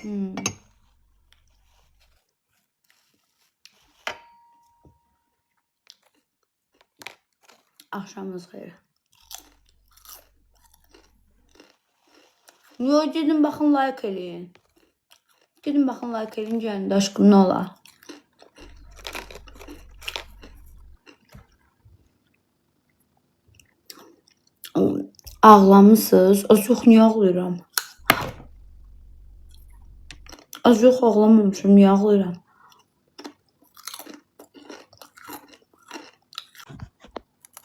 Hmm. Axşamınız xeyir. Yo, gedin baxın like eləyin. Gedin baxın like eləyin gəlin də aşkım nə olar? Ağlamısınız? Az yox, niyə ağlayıram? Az yox, ağlamamışam, niyə ağlayıram?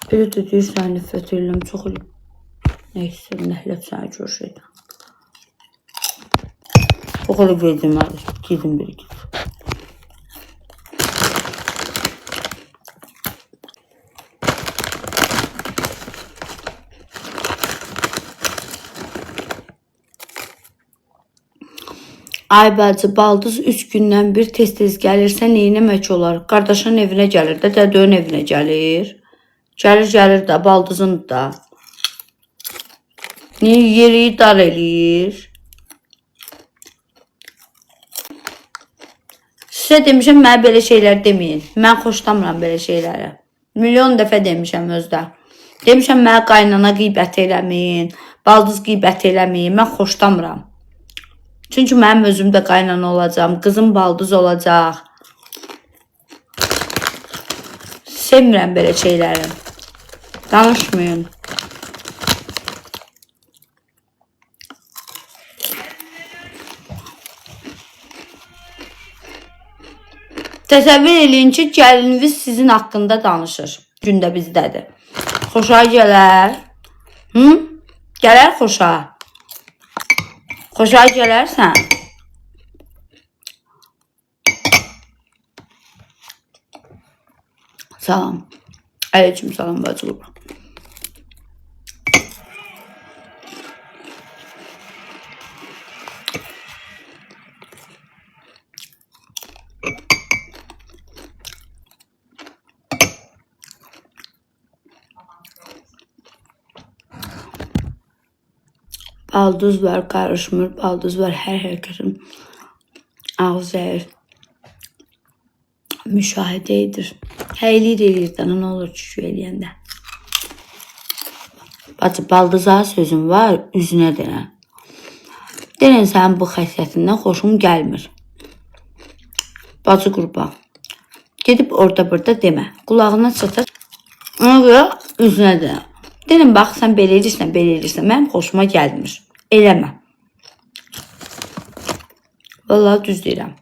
Belə də deyirsən, nifrət eləyirəm, çox elə. Neysə, nəhlət səni gör şeytan. O qədər verdim, gedim bir git. Ay bacı, baldız 3 gündən bir tez-tez gəlirsə neynəmək olar? Qardaşının evinə gəlir də, dədənin evinə gəlir. Gəlir, gəlir də, baldızın da. Niyə yeri dar eləyir? Sizə demişəm, mənə belə şeylər deməyin. Mən xoşlamıram belə şeyləri. Milyon dəfə demişəm özdə. Demişəm, mənə qaynana qeybət eləməyin, baldız qeybət eləməyin. Mən xoşlamıram. Çünki mənim özüm də qaynana olacağam, qızım baldız olacaq. Sevmirəm belə şeyləri. Danışmayın. Təsəvvür eləyin ki, gəlininiz sizin haqqında danışır. Gündə bizdədir. Xoşa gələr. Hı? Gələr xoşa. Xoşa gələrsən. Salam. Aleyküm salam bacı qurban. Baldız var, qarışmır. Baldız var, hər hərəkətin ağız zəhər müşahidə edir. Hə, eləyir, eləyir də, nə olur ki, eləyəndə. Bacı, baldıza sözüm var, üzünə denən. Denən sənin bu xəssiyyətindən xoşum gəlmir. Bacı qurban. Gedib orada burada demə. Qulağına çatar. Ona görə üzünə denən. Denən bax, sən belə edirsən, belə edirsən. Mənim xoşuma gəlmir. Eləmə. Vallahi düz deyirəm.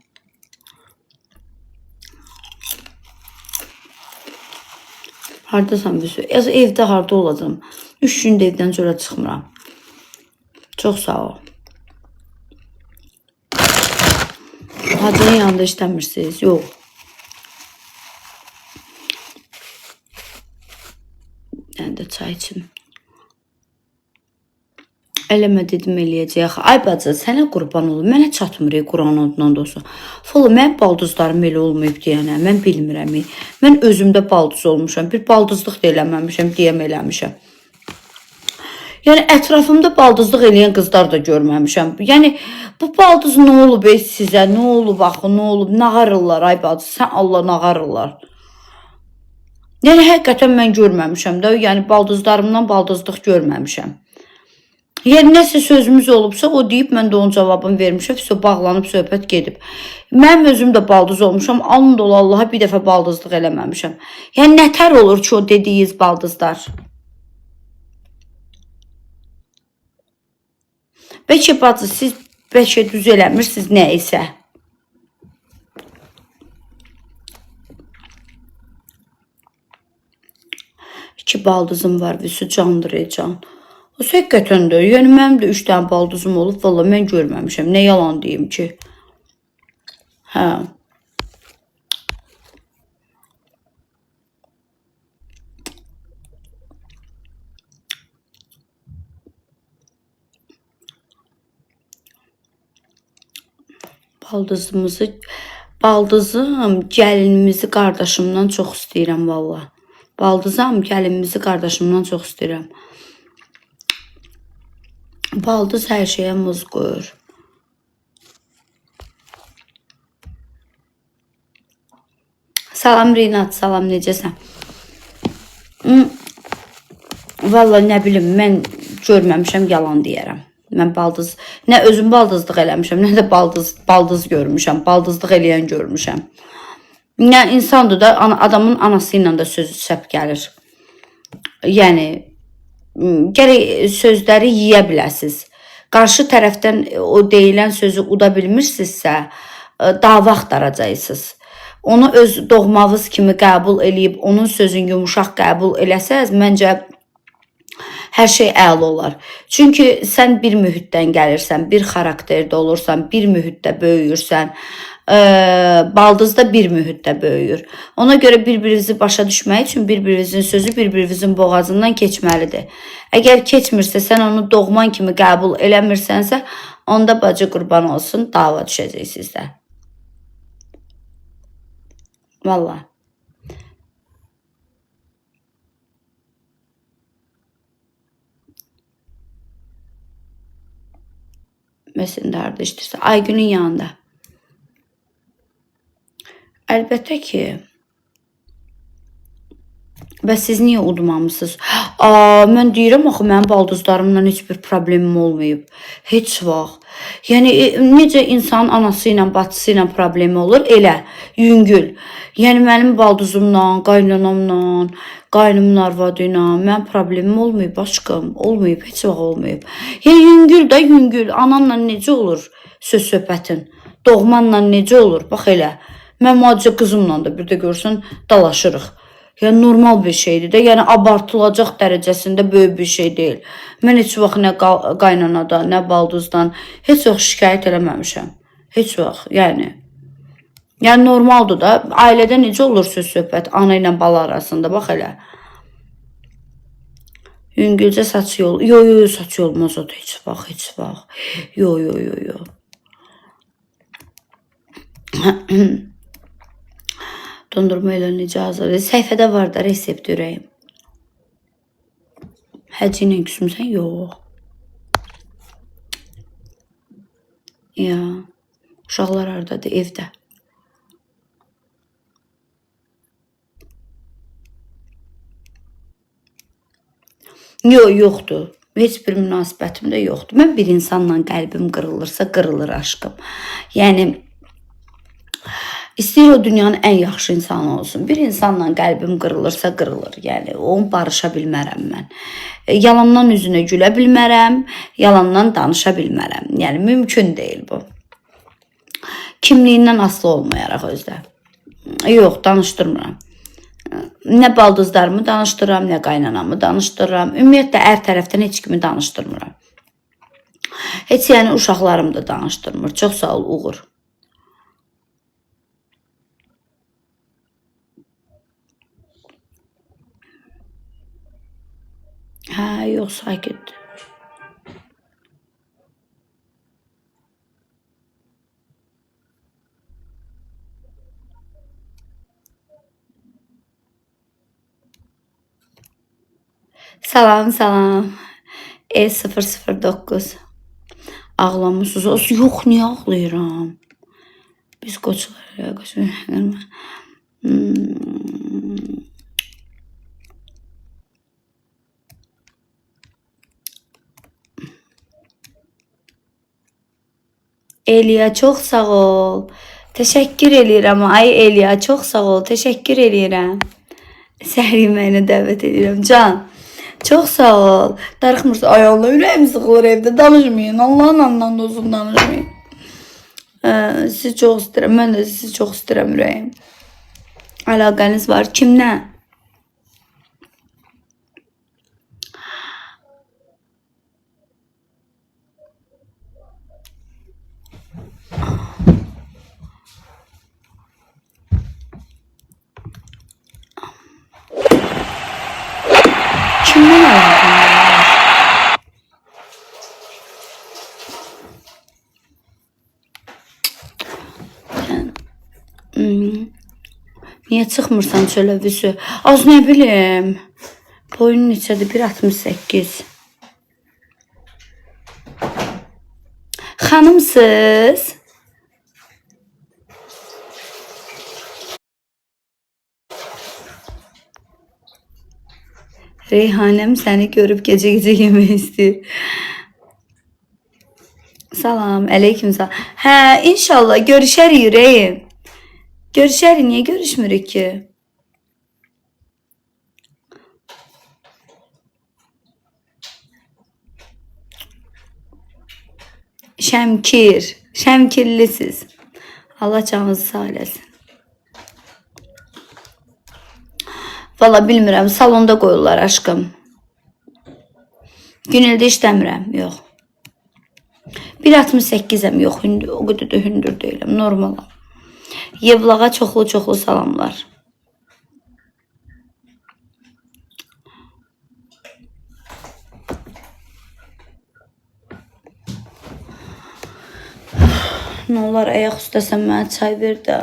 Hardasan bir sürü? Evdə harda olacam? 3 gündür evdən çölə çıxmıram. Çox sağ ol. Hacının yanında işləmirsiniz? Yox. Mən də çay içim. Eləmə dedim eləyəcək. Ay bacı, sənə qurban olum. Mənə çatmır Quran adından da olsa. Valla mənim baldızlarım elə olmayıb deyənə, mən bilmirəm. Mən özümdə baldız olmuşam. Bir baldızlıq da eləməmişəm, deyəm eləmişəm. Yəni ətrafımda baldızlıq eləyən qızlar da görməmişəm. Yəni bu baldız nə olub sizə? Nə olub axı? Nə olub? Nağarırlar ay bacı. Sən Allah nağarırlar. Yəni həqiqətən mən görməmişəm də. Yəni baldızlarımdan baldızlıq görməmişəm. Yəni nəsə sözümüz olubsa, o deyib, mən də onun cavabını vermişəm, vəsə bağlanıb söhbət gedib. Mənim özüm də baldız olmuşam, alın dolu Allaha bir dəfə baldızlıq eləməmişəm. Yəni nətər olur ki, o dediyiniz baldızlar? Bəlkə bacı, siz bəlkə düz eləmirsiniz nə isə. İki baldızım var, vüsü candır, ey can. O həqiqətən də, yəni mənim də 3 dənə baldızım olub, valla mən görməmişəm. Nə yalan deyim ki. Hə. Baldızımızı, baldızım, gəlinimizi qardaşımdan çox istəyirəm valla. Baldızam, gəlinimizi qardaşımdan çox istəyirəm. Baldız hər şeyə muz qoyur. Salam Rinat, salam necəsən? Vallahi nə bilim, mən görməmişəm, yalan deyərəm. Mən baldız, nə özüm baldızlıq eləmişəm, nə də baldız görmüşəm, baldızlıq eləyən görmüşəm. Yəni insandır da, adamın anası ilə də sözü səhv gəlir. Yəni gərək sözləri yeyə biləsiz. Qarşı tərəfdən o deyilən sözü uda bilmirsinizsə, dava axtaracaqsınız. Onu öz doğmavız kimi qəbul eləyib, onun sözünü yumuşaq qəbul eləsəz, məncə hər şey əla olar. Çünki sən bir mühitdən gəlirsən, bir xarakterdə olursan, bir mühitdə böyüyürsən. Baldız da bir mühitdə böyüyür. Ona görə bir-birinizi başa düşmək üçün bir-birinizin sözü bir-birinizin boğazından keçməlidir. Əgər keçmirsə, sən onu doğman kimi qəbul eləmirsənsə, onda bacı qurban olsun, dava düşəcək sizdə. Vallahi. Məsələn, harda işləyirsən? Aygünün yanında. Əlbəttə ki. Bəs siz niyə udmamısınız? Aa, mən deyirəm axı mənim baldızlarımla heç bir problemim olmayıb. Heç vaxt. Yəni necə insanın anası ilə, bacısı ilə problemi olur, elə yüngül. Yəni mənim baldızımla, qaynanamla, qaynımın arvadı ilə mənim problemim olmayıb aşkım, olmayıb, heç vaxt olmayıb. Yəni yüngül də yüngül. Ananla necə olur söz söhbətin? Doğmanla necə olur? Bax elə. Mən müalicə qızımla da bir də görsən dalaşırıq. Yəni normal bir şeydir də. Yəni abartılacaq dərəcəsində böyük bir şey deyil. Mən heç vaxt nə qaynanadan, nə baldızdan heç vaxt şikayət eləməmişəm. Heç vaxt, yəni. Yəni normaldır da. Ailədə necə olur söz söhbət ana ilə bala arasında, bax elə. Yüngülcə saç yol. Yo yo yo saç yolmaz o da heç vaxt, heç vaxt. Yo yo yo yo. Dondurma ilə necə hazırlayır? Səhifədə var da resept ürəyim. Həcci ilə küsmüsən? Yox. Ya. Uşaqlar hardadır? Evdə. Yox, yoxdur. Heç bir münasibətim də yoxdur. Mən bir insanla qəlbim qırılırsa, qırılır aşkım. Yəni İstəyir o dünyanın ən yaxşı insanı olsun. Bir insanla qəlbim qırılırsa qırılır. Yəni onu barışa bilmərəm mən. Yalandan üzünə gülə bilmərəm, yalandan danışa bilmərəm. Yəni mümkün deyil bu. Kimliyindən asılı olmayaraq özdə. Yox, danışdırmıram. Nə baldızlarımı danışdırıram, nə qaynanamı danışdırıram. Ümumiyyətlə ər tərəfdən heç kimi danışdırmıram. Heç yəni uşaqlarım da danışdırmır. Çox sağ ol Uğur. Hə, yox, sakit. Salam, salam. E009. Ağlamısınız? Yox, niyə ağlayıram? Biz qoçlar, qoçlar. Hmm. Eliya çox sağ ol. Təşəkkür eləyirəm. Ay Eliya çox sağ ol. Təşəkkür eləyirəm. Səhər yeməyinə dəvət edirəm. Can. Çox sağ ol. Darıxmırsa ay Allah ürəyim sıxılır evdə. Danışmayın. Allahın anından da olsun danışmayın. Sizi çox istəyirəm. Mən də sizi çox istəyirəm ürəyim. Əlaqəniz var. Kimlə? Kimdən əlaqən var? Hmm. Niyə çıxmırsan çölə Vüsü? Az nə bilim. Boyun neçədir? 1.68. Xanımsız? Reyhanəm səni görüb gecə-gecə yemək istəyir. Salam, aleyküm salam. Hə, inşallah görüşərik ürəyim. Görüşərik, niyə görüşmürük ki? Şəmkir, Şəmkirlisiz. Allah canınızı sağ eləsin. Valla bilmirəm, salonda qoyurlar aşkım. Güneldə işləmirəm, yox. 1.68-əm, yox, hündür, o qədər də hündür deyiləm, normalam. Yevlağa çoxlu-çoxlu salamlar. Nə olar, ayaq üstə sən mənə çay ver də.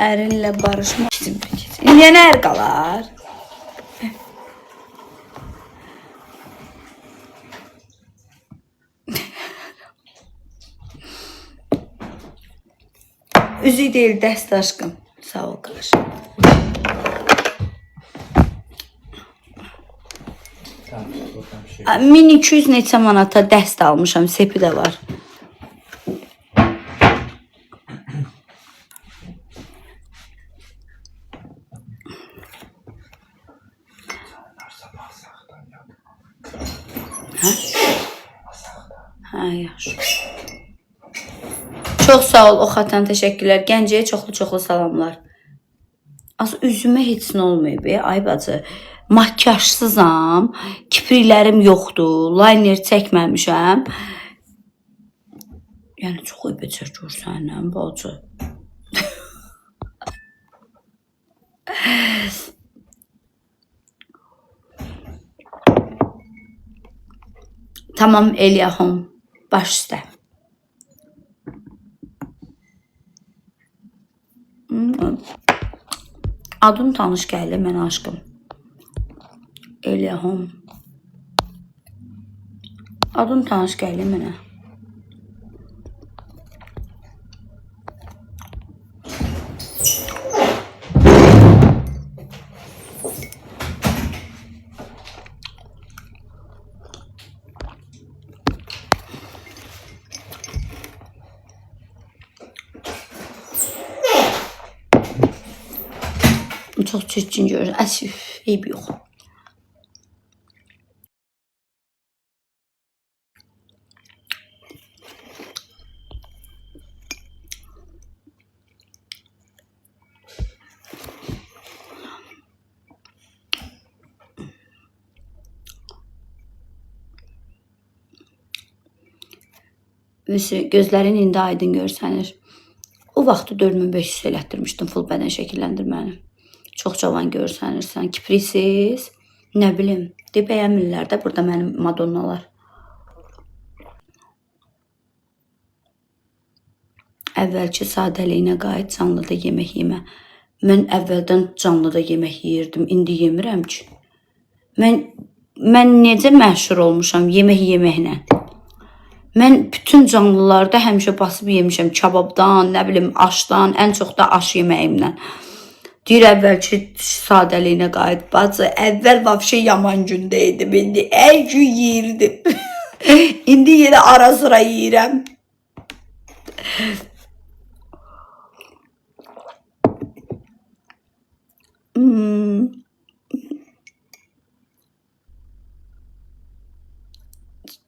Ərinlə barışmaq üçün. Yenə ər qalar. Üzük deyil, dəst aşkım. Sağ ol qardaşım. Tamam, buradan bir şey. 1200 neçə manata dəst almışam, sepi də var. Sabah sağdan yap. Hə, yaxşı. Çox sağ ol Oxatan, təşəkkürlər. Gəncəyə çoxlu-çoxlu salamlar. Az üzümə heç nə olmayıb, ay bacı. Makyajsızam, kipriklərim yoxdur, liner çəkməmişəm. Yəni çox öpəcək görsənəm bacı. Tamam Eliyahum, baş üstə. Adın tanış gəlir mənə aşkım. Eliyahum. Adın tanış gəlir mənə. Çox çirkin görünür. Əs, üf, eybi yox. Gözlərin indi aydın görsənir. O vaxtı 4500 elətdirmişdim full bədən şəkilləndirməni. Çox cavan görsənirsən. Kipriksiz, nə bilim. De bəyənmirlər də burada mənim Madonnalar. Əvvəlki sadəliyinə qayıt, canlıda yemək yemə. Mən əvvəldən canlıda yemək yeyirdim, indi yemirəm ki. Mən necə məşhur olmuşam yemək yeməklə. Mən bütün canlılarda həmişə basıb yemişəm. Kababdan, nə bilim, aşdan, ən çox da aş yeməyimlə. Deyir əvvəlki sadəliyinə qayıt bacı. Əvvəl vəbşə yaman gündə idim. İndi hər gün yeyirdim. İndi yenə ara sıra yeyirəm.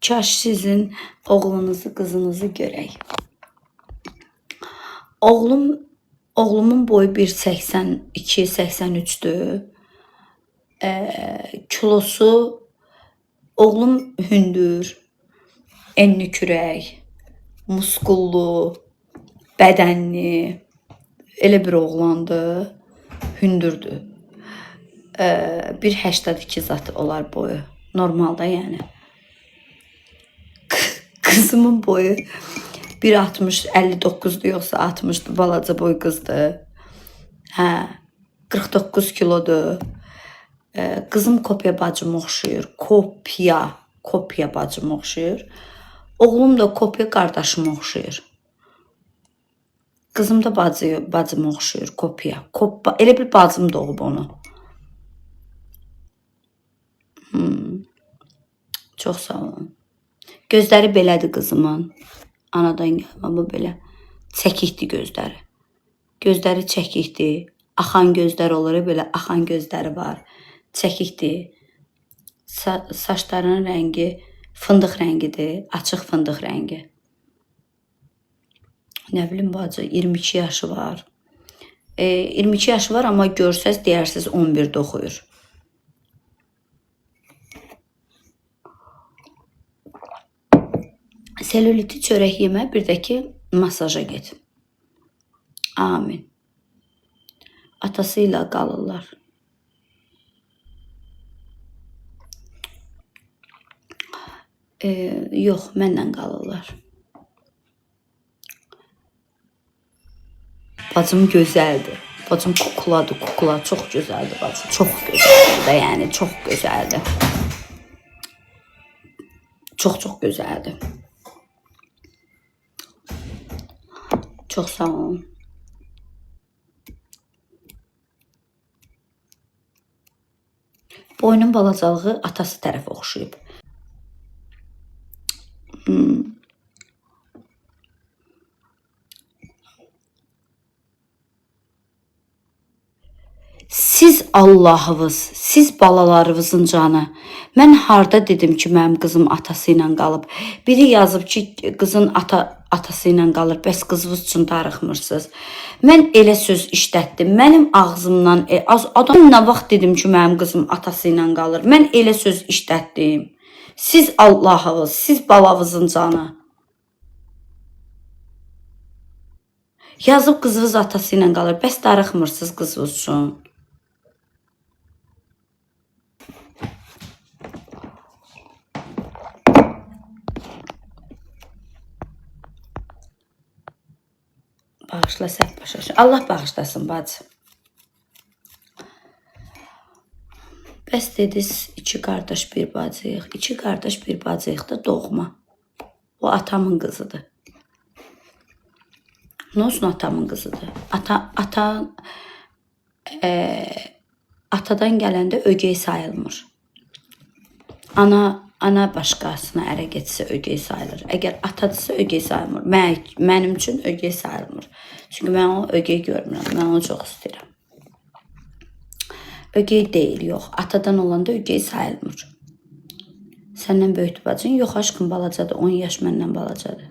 Kaş sizin oğlunuzu, qızınızı görək. Oğlumun boyu 1.82, 83-dür. Kilosu oğlum hündür, enli kürək, muskullu, bədənli, elə bir oğlandır, hündürdür. 1.82 zat olar boyu. Normalda yəni. Qızımın boyu 1.60, 59-dur yoxsa 60-dır, balaca boy qızdır. Hə, 49 kilodur. Qızım kopya bacıma oxşayır. Kopya, kopya bacıma oxşayır. Oğlum da kopya qardaşıma oxşayır. Qızım da bacıma oxşayır, kopya. Elə bir bacım doğub onu. Çox sağ olun. Gözləri belədir qızımın. Anadan gəlmə bu belə. Çəkikdir gözləri. Gözləri çəkikdir. Axan gözlər olur, belə axan gözləri var. Çəkikdir. Saçlarının rəngi fındıq rəngidir, açıq fındıq rəngi. Nə bilim bacı, 22 yaşı var. 22 yaşı var, amma görsəz deyərsiniz 11-də oxuyur. Selüliti çörək yemə, bir də ki masaja get. Amin. Atası ilə qalırlar. Yox, mənlə qalırlar. Bacım gözəldir. Bacım kukladır, kukla. Çox gözəldir bacım. Çox gözəldir də, yəni çox gözəldir. Çox-çox gözəldir. Çox sağ olun. Boynun balacalığı atası tərəfə oxşayıb. Siz Allahınız, siz balalarınızın canı. Mən harda dedim ki, mənim qızım atası ilə qalıb. Biri yazıb ki, qızın atası ilə qalır, bəs qızınız üçün darıxmırsınız. Mən elə söz işlətdim. Mənim ağzımdan adam nə vaxt dedim ki, mənim qızım atası ilə qalır. Mən elə söz işlətdim. Siz Allahınız, siz balavızın canı. Yazıb qızınız atası ilə qalır, bəs darıxmırsınız qızınız üçün. Bağışla, səhv başa düşdüm. Allah bağışlasın bacı. Bəs dediniz iki qardaş bir bacıyıq. İki qardaş bir bacıyıq da doğma. O atamın qızıdır. Nə olsun atamın qızıdır? Atadan gələndə ögey sayılmır. Ana başqasına ərə getsə ögey sayılır. Əgər atadırsa ögey sayılmır. Mənim üçün ögey sayılmır. Çünki mən onu ögey görmürəm. Mən onu çox istəyirəm. Ögey deyil, yox. Atadan olanda ögey sayılmır. Səndən böyükdür bacın? Yox, aşkım, balacadır. 10 yaş məndən balacadır.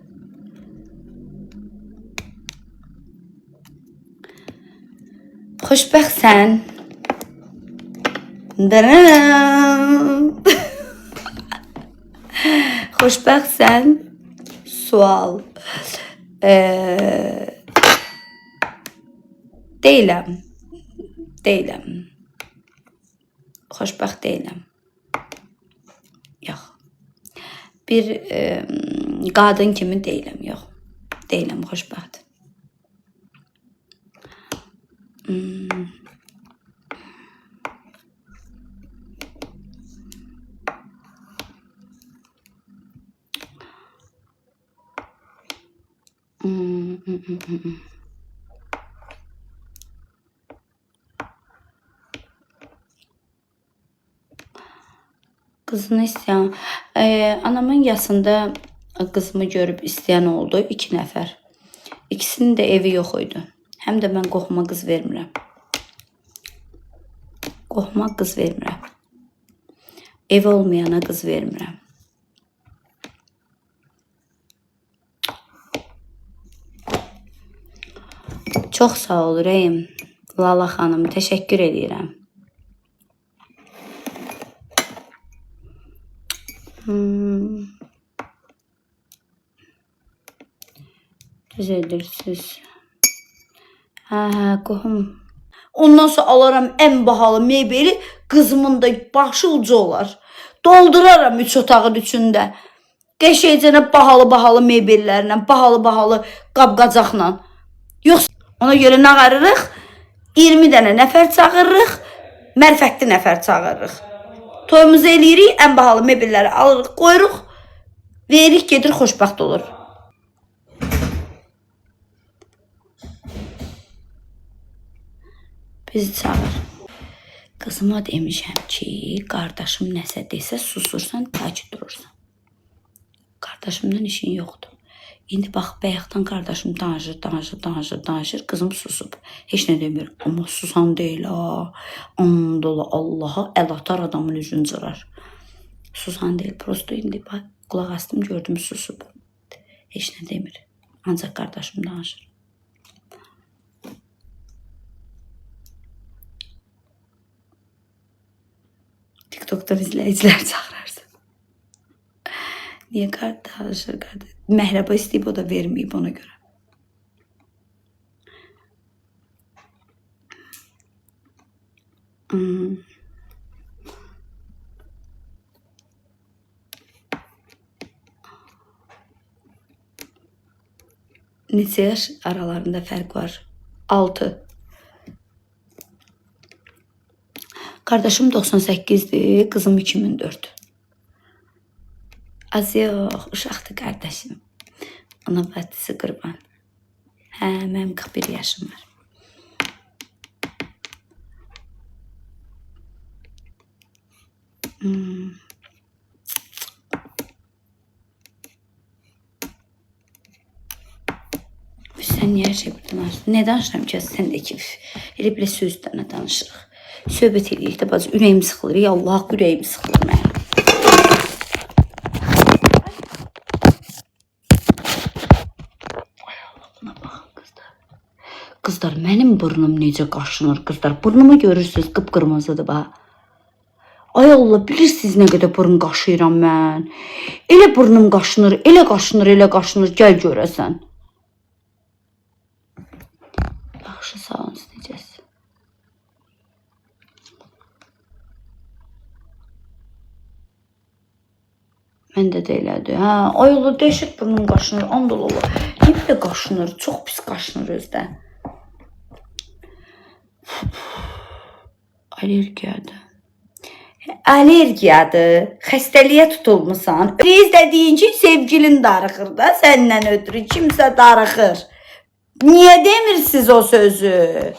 Xoşbəxtsən. Dırırım. Xoşbəxtsən. Sual. Deyiləm. Deyiləm. Xoşbəxt deyiləm. Yox. Bir qadın kimi deyiləm, yox. Deyiləm xoşbəxt. Qızını istəyən, anamın yasında qızımı görüb istəyən oldu 2 nəfər. İkisinin də evi yox idi. Həm də mən qohuma qız vermirəm. Qohuma qız vermirəm. Evi olmayana qız vermirəm. Çox sağ ol ürəyim. Lala xanım, təşəkkür edirəm. Düz edirsiniz. Hə, qohum. Ondan sonra alaram ən bahalı mebeli, qızımın da başı ucu olar. Dolduraram 3 otağın üçündə. Qəşəngcənə bahalı-bahalı mebellərlə, bahalı-bahalı qab-qacaqla. Yoxsa ona görə nə qarırıq? 20 dənə nəfər çağırırıq, mərifətli nəfər çağırırıq. Toyumuzu eləyirik, ən bahalı mebelləri alırıq, qoyuruq Veririk gedir xoşbəxt olur. Bizi çağır. Qızıma demişəm ki, qardaşım nəsə desə susursan, sakit durursan. Qardaşımdan işin yoxdur. İndi bax bayaqdan qardaşım danışır, danışır, danışır, danışır, qızım susub. Heç nə demir. Amma susan deyil ha. And ola Allaha əl atar adamın üzünü cırar. Susan deyil. Prosto indi bax qulaq astım, gördüm susub. Heç nə demir. Ancaq qardaşım danışır. TikTok'tan izləyicilər çağırarsan. Niyə qardaşı, qardaş? Məhrəba istəyib o da verməyib ona görə. Neçə yaş aralarında fərq var? 6. Qardaşım 98-dir, qızım 2004. Az yox, uşaqdır qardaşım. Ana bacısı qurban. Hə, mənim 41 yaşım var. Sən niyə hər şey burada danışırsan? Nə danışıram ki, sən də ki, üf, elə belə sözlərlə danışırıq. Söhbət eləyirik də bacı, ürəyim sıxılır. Ya Allah, ürəyim sıxılır mənim. Ay Allah, buna baxın qızlar. Qızlar, mənim burnum necə qaşınır qızlar. Burnumu görürsüz, qıpqırmızıdır bax. Ay Allah, bilirsiniz nə qədər burun qaşıyıram mən. Elə burnum qaşınır, elə qaşınır, elə qaşınır, gəl görəsən. Yaxşı, sağ olun, siz necəsiz? Məndə də elədir. Hə, ay Allah, dəhşət burnum qaşınır, and ola Allah. Niyə belə qaşınır? Çox pis qaşınır özdə. Allergiyadır. Allergiyadır. Xəstəliyə tutulmusan. Biz də deyin ki, sevgilin darıxır da səndən ötürü kimsə darıxır. Niyə demirsiz o sözü?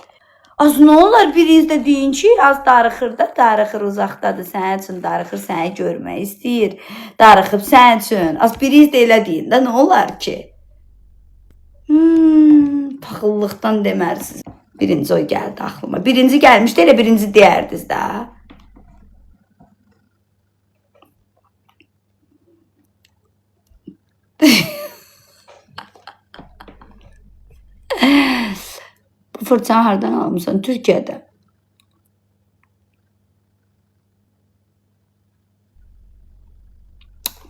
Az nə olar biriniz də deyin ki, az darıxır da, darıxır uzaqdadır, sənin üçün darıxır, səni görmək istəyir. Darıxıb sənin üçün. Az biriniz də elə deyin də, nə olar ki? Paxıllıqdan demərsiz. Birinci o gəldi ağlıma. Birinci gəlmişdi, elə birinci deyərdiniz də. Bu fırçanı hardan almısan? Türkiyədə.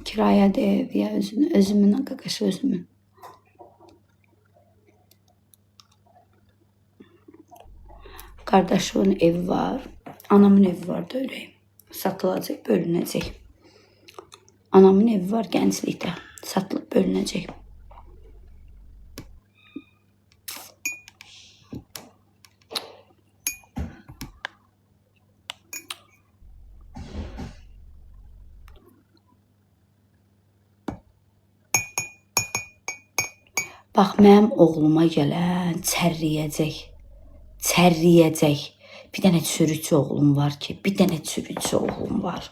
Kirayədə ev ya özünün, özümün, qaqaşı özümün. Qardaşımın evi var. Anamın evi var da ürəyim. Satılacaq, bölünəcək. Anamın evi var gənclikdə. Satılıb bölünəcək. Bax, mənim oğluma gələn çərləyəcək. Çərləyəcək. Bir dənə çürükçü oğlum var ki, bir dənə çürükçü oğlum var.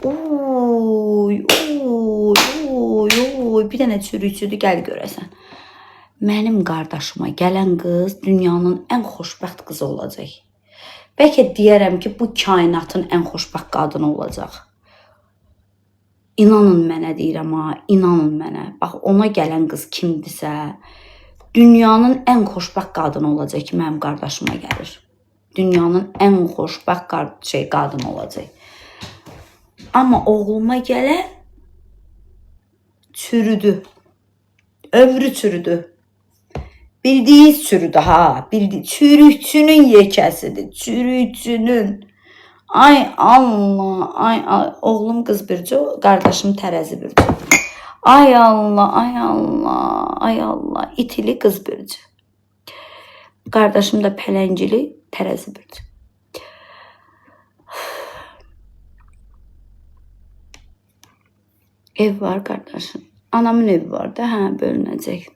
Oy, oy, oy, oy, bir dənə çürükçüdür, gəl görəsən. Mənim qardaşıma gələn qız dünyanın ən xoşbəxt qızı olacaq. Bəlkə deyərəm ki, bu kainatın ən xoşbəxt qadını olacaq. İnanın mənə deyirəm ha, inanın mənə. Bax ona gələn qız kimdirsə, dünyanın ən xoşbəxt qadını olacaq ki, mənim qardaşıma gəlir. Dünyanın ən xoşbəxt qadını olacaq. Amma oğluma gələn çürüdü. Ömrü çürüdü. Bildiyiniz çürüdü ha. Bildi çürükçünün yekəsidir. Çürükçünün. Ay Allah, ay, ay oğlum qız bürcü, qardaşım tərəzi bürcü. Ay Allah, ay Allah, ay Allah, itili qız bürcü. Qardaşım da pələncili tərəzi bürcü. Ev var qardaşım. Anamın evi var da, hə, bölünəcək.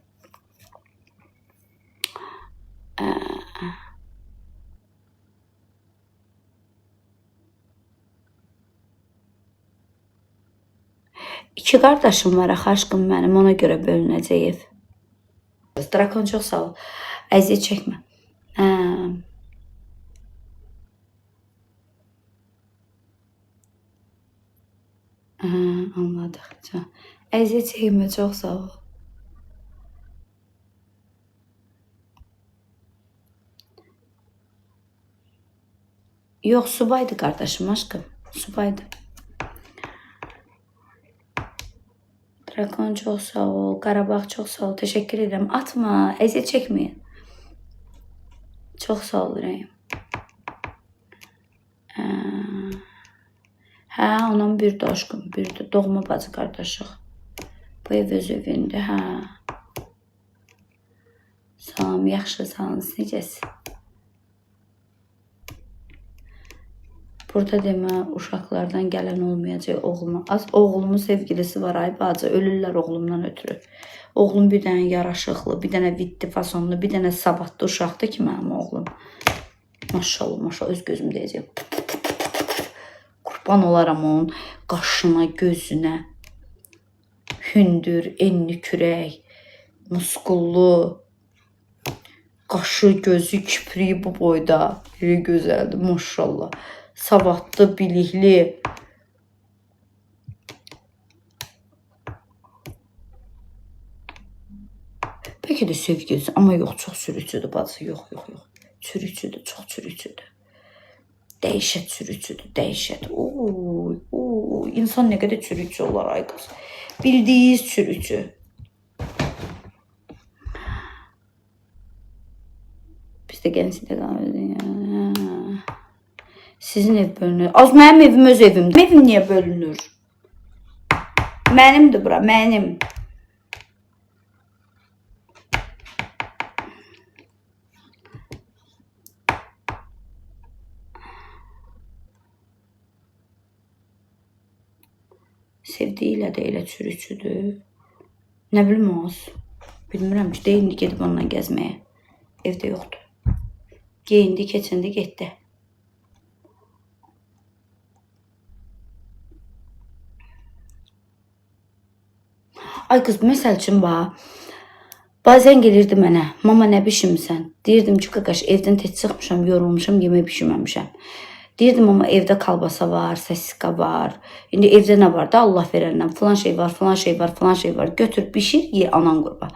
İki qardaşım var axı aşkım mənim, ona görə bölünəcək ev. Drakon çox sağ ol. Əziyyət çəkmə. Hə. Hə, anladıq. Əziyyət çəkmə, çox sağ ol. Yox, subaydı qardaşım aşkım. Subaydı. Drakon çox sağ ol. Qarabağ çox sağ ol. Təşəkkür edirəm. Atma, əziyyət çəkməyin. Çox sağ ol ürəyim. Hə, anam bir də aşkım, bir də doğma bacı qardaşıq. Bu ev öz evindir, hə. Salam, yaxşı, sağ olun. Siz necəsiz? Burada demə uşaqlardan gələn olmayacaq oğluma. Az oğlumun sevgilisi var ay bacı, ölürlər oğlumdan ötürü. Oğlum bir dənə yaraşıqlı, bir dənə viddi fasonlu, bir dənə savadlı uşaqdır ki mənim oğlum. Maşallah, maşallah öz gözüm deyəcək. Qurban olaram onun qaşına, gözünə. Hündür, enli kürək, muskullu. Qaşı, gözü, kipriyi bu boyda. Elə gözəldir, maşallah. Savadlı, bilikli. Bəlkə də sevgilisi, amma yox, çox sürücüdür bacı. Yox, yox, yox. Çürükçüdür, çox çürükçüdür. Dəhşət çürükçüdür, dəhşət. Oy, oy, insan nə qədər çürükçü olar ay qız. Bildiyiniz çürükçü. Biz də gənclikdə qalırıq. Sizin ev bölünür. Az mənim evim öz evimdir. Mənim evim niyə bölünür? Mənimdir bura, mənim. Sevdiyi ilə də elə çürükçüdür. Nə bilim az. Bilmirəm ki, də indi gedib onunla gəzməyə. Evdə yoxdur. Geyindi, keçindi, getdi. Ay qız, məsəl üçün bax. Bazen gelirdi mənə, mama nə bişirmisən? Deyirdim ki, qaqaş evdən tez çıxmışam, yorulmuşam, yemək bişirməmişəm. Deyirdim amma evdə kalbasa var, sosiska var. İndi evdə nə var da Allah verəndən filan şey var, filan şey var, filan şey var. Götür, bişir, ye anan qurban.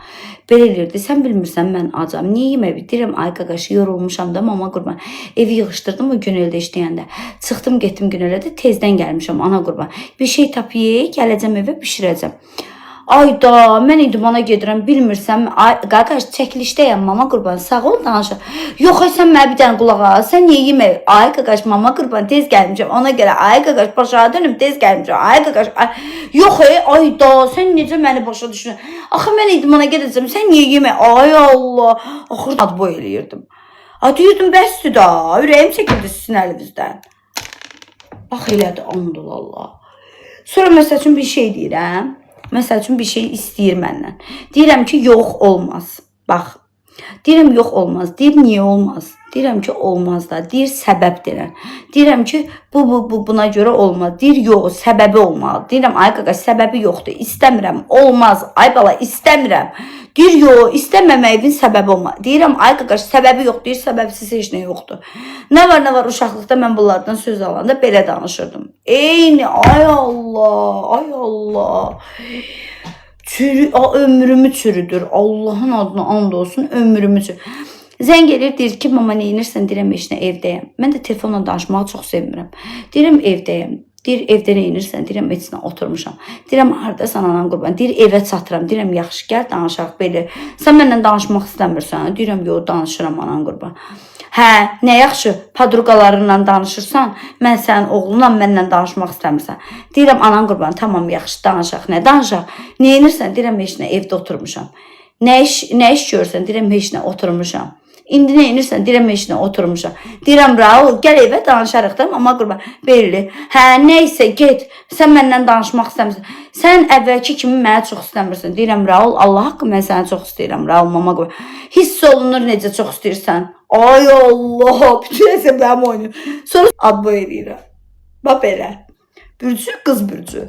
Belə elirdi. Sən bilmirsən mən acam. Niyə yemək? Deyirəm ay qaqaş yorulmuşam da mama qurban. Evi yığışdırdım o Güneldə işləyəndə. Çıxdım getdim Güneldə də tezdən gəlmişəm ana qurban. Bir şey tap ye, gələcəm evə bişirəcəm. Ayda, mən idmana gedirəm, bilmirsən, ay qaqaş çəkilişdəyəm, mama qurban, sağ ol danışır. Yox, ay sən mənə bir dənə qulaq as, sən niyə yemək? Ay qaqaş, mama qurban, tez gəlmişəm. Ona görə ay qaqaş, başa dönüm, tez gəlmişəm. Ay qaqaş, ay. Yox, ey, ayda, sən necə məni başa düşürsən? Axı mən idmana gedəcəm, sən niyə yemək? Ay Allah, axır adboy eləyirdim. Ay deyirdim, bəsdir da, ürəyim çəkildi sizin əlinizdən. Bax elədi, and ol Allah. Sonra məsəl üçün bir şey deyirəm. Məsəl üçün bir şey istəyir məndən. Deyirəm ki, yox olmaz. Bax. Deyirəm yox olmaz. Deyir niyə olmaz? Deyirəm ki, olmaz da. Deyir səbəb deyirəm. Deyirəm ki, bu buna görə olmaz. Deyir yox, səbəbi olmalı. Deyirəm ay qaqa, səbəbi yoxdur. İstəmirəm. Olmaz. Ay bala, istəmirəm. Deyir yox, istəməməyin səbəbi olmaz. Deyirəm ay qaqaş, səbəbi yox. Deyir səbəbsiz heç nə yoxdur. Nə var, nə var uşaqlıqda mən bunlardan söz alanda belə danışırdım. Eyni, ay Allah, ay Allah. Ömrümü çürüdür. Allahın adına and olsun, ömrümü çürüdür. Zəng edir, deyir ki, mama nə edirsən? Deyirəm, heç nə, evdəyəm. Mən də telefonla danışmağı çox sevmirəm. Deyirəm, evdəyəm. Deyir, evdə nə edirsən? Deyirəm, heç nə, oturmuşam. Deyirəm, hardasan anam qurban? Deyir, evə çatıram. Deyirəm, yaxşı, gəl danışaq belə. Sən mənlə danışmaq istəmirsən? Deyirəm, yox, danışıram anam qurban. Hə, nə yaxşı, padruqalarınla danışırsan, mən sənin oğlunla mənlə danışmaq istəmirsən. Deyirəm, anan qurban, tamam, yaxşı, danışaq. Nə danışaq? Nə edirsən? Deyirəm, heç nə, evdə oturmuşam. Nə iş görürsən? Deyirəm, heç nə, oturmuşam. İndi nə edirsən? Deyirəm heç nə, oturmuşam. Deyirəm Raul, gəl evə danışarıq da, mama qurban. Belli. Hə, nə isə get. Sən məndən danışmaq istəmirsən. Sən əvvəlki kimi mənə çox istəmirsən. Deyirəm Raul, Allah haqqı mən səni çox istəyirəm Raul, mama qurban. Hiss olunur necə çox istəyirsən. Ay Allah, bütün əsəblərim oynayır. Sonra adboy eləyirəm. Bax belə. Bürcü qız bürcü.